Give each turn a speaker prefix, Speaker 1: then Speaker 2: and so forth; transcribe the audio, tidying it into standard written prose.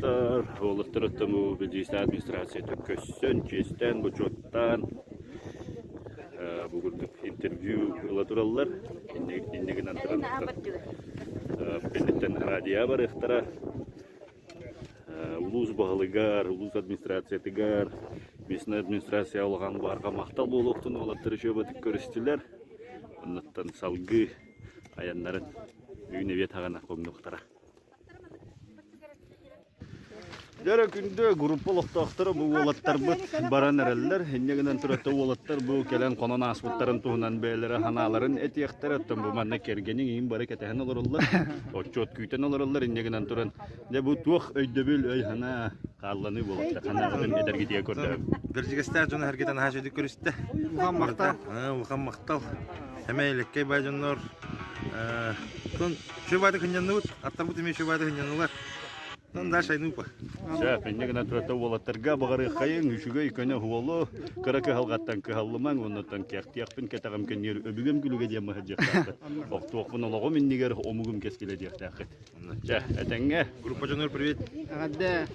Speaker 1: уолаттар, уолаттар оттон бу Бэлдьиистэ администрацията көссөн, чиэстээн, бочуоттаан бу курдук интервью ыла тураллар. Инньэ гынан туран кэнниттэн радио барыахтара. Улуус баһылыгар, улуус администрациятыгар, местнай администрация улахан барҕа махтал буолуохтун уолаттары үчүгэй көрүстүлэр. Оннуттан салгыы айаннарын бүгүн эбиэт хаҕана хомнуохтара. Дьэ күндү группа олохтоохторо бу уолаттарбыт баран эрэллэр. Инньэ гынан турата уолаттар бу кэлэн хонон ааспыттарын туһунан бэйэлэрэ санааларын этиэхтэрэ. Оттон бу манна кэргэниҥ иин бары кэтэһэн олороллор. Отчуот күүтэн олороллор. Инньэ гынан туран дьэ бу туох өйдөбүл, өй-санаа хаалланыы буолуохта. Санааҕытын этэргитигэр көрдөһөбүн.
Speaker 2: Бэрдьигэстээх дьону эргитэн наһаа үчүгэй көрүстэ.
Speaker 3: Улахан махтал.
Speaker 2: Улахан махтал. Эмэ элеккэй бай дьоннор. Үчүгэй баайда кынньанныбыт, аттарбыт эмиэ үчүгэй баайда кынньаннылар. Тон дальше айнупа.
Speaker 1: Сөп, инньэ гынан турата уолаттарга баҕарыаххайыҥ, үчүгэй көнө уолу, кыра кыһалҕаттан кыһаллымаҥ, оннуттан кэхтиэхпин кэтэҕим кэнниэр өбүгэм күлүгэ диэн маһыдьыахтааххыт. Охтуохпун олоҕум иннигэр омугум кэскилэ диэхтээххит. Чэ, этэҥҥэ.
Speaker 2: Группа дьонугар привет.
Speaker 3: Эҕэрдэ.